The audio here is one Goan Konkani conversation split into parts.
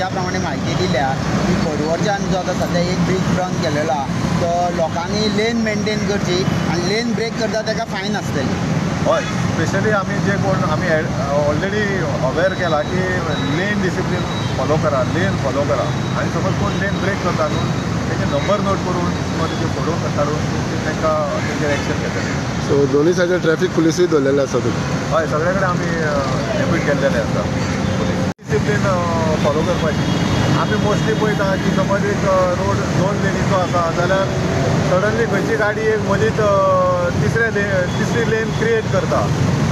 ज्या प्रमाणे म्हायती दिल्या की पर्वरच्यान जो आतां सद्या एक ब्रीज बंद केलेलो आहा तो लोकांनी लेन मेनटेन करची आनी लेन ब्रेक करता ताका फायन आसतली. हय, स्पेशली आमी जे कोण आमी ऑलरेडी अवेर केला की लेन डिसिप्लीन फॉलो करा, लेन फॉलो करा आनी समज कोण लेन ब्रेक करता न्हू तेजे नंबर नोट करून किंवा तेजे फोटो काडून तांकां तेजेर एक्शन घेतले. सो दोनूय सायडीन ट्रॅफिक पुलिसूय दवरलेले आसा तुमी? हय, सगळे कडेन आमी एडमिट केल्लेले आसा. पुलीस डिसिप्लीन फॉलो करपाची. आमी मोस्टली पळयता की समज एक रोड 2 लेनीचो आसा जाल्यार सडनली खंयची गाडी एक मदींच तिसरी लेन क्रिएट करता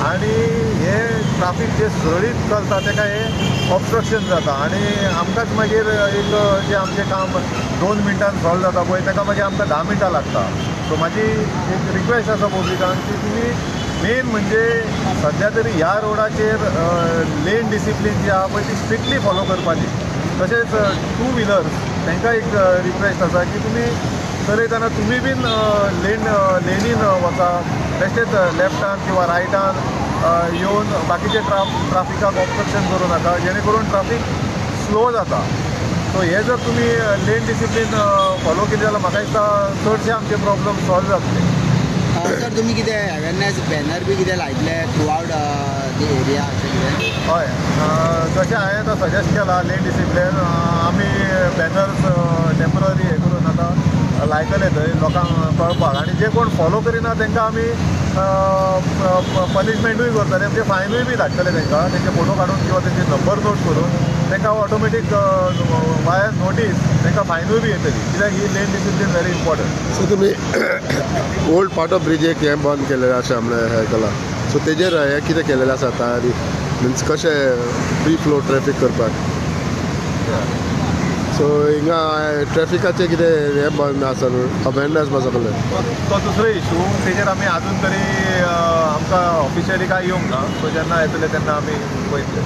आनी हे ट्राफीक जे सुरळीत चलता ताका हे ऑबस्ट्रक्शन जाता आनी आमकांच मागीर एक जें आमचें काम 2 मिनटान सॉल्व जाता पळय ताका मागीर आमकां 10 मिनटां लागता. सो म्हाजी एक रिक्वेस्ट आसा पब्लिकांक की तुमी मेन म्हणजे सद्या तरी ह्या रोडाचेर लेन डिसिप्लीन जी आहा पळय ती स्ट्रिक्टली फॉलो करपाची. तशेंच टू व्हिलर्स तांकां एक रिक्वेस्ट आसा की तुमी चलयतना तुमी बीन लेनीन वचा, बेश्टेच लेफ्टान किंवा रायटान येवन बाकीचे ट्राफिकाक ऑबस्ट्रक्शन करूं नाका, जेणे करून ट्राफीक स्लो जाता. सो हे जर तुमी लेन डिसिप्लीन फॉलो केली जाल्यार म्हाका दिसता चडशे आमचे प्रॉब्लम सॉल्व जातले. सर, तुमी कितें अवेरनेस बॅनर बी कितें लायतले थ्रू आवट the area अशें कितें? हय, जशें हांवें आतां सजेस्ट केलां लेन डिसिप्लीन, आमी बॅनर्स टेम्पररी हें करून आतां लायतले थंय लोकांक कळपाक आनी जे कोण फॉलो करिना तांकां आमी पनिशमेंटूय करतले, म्हणजे फायनूय बी धाडटले तांकां, तेंचे फोटो काडून किंवा तेंचे नंबर नोट करून तांकां ऑटोमॅटीक वाया नोटीस तांकां फायनूय बी येतली, कित्याक ही lane discipline very important. So तुमी ओल्ड पाटो ब्रिज एक हें बंद केलेलें आसा म्हणल्यार हें केलां, सो तेजेर हें कितें केलेलें आसा आतां आनी मिन्स कशें फ्री फ्लो ट्रॅफीक करपाक? सो हिंगा ट्रॅफिकाचें कितें हें बंद आसा न्हू, अवेरनेस बा सगळें. तो दुसरो इशू, तेजेर आमी आजून तरी आमकां ऑफिशियली कांय येवंक ना. सो जेन्ना येतले तेन्ना आमी पळयतले.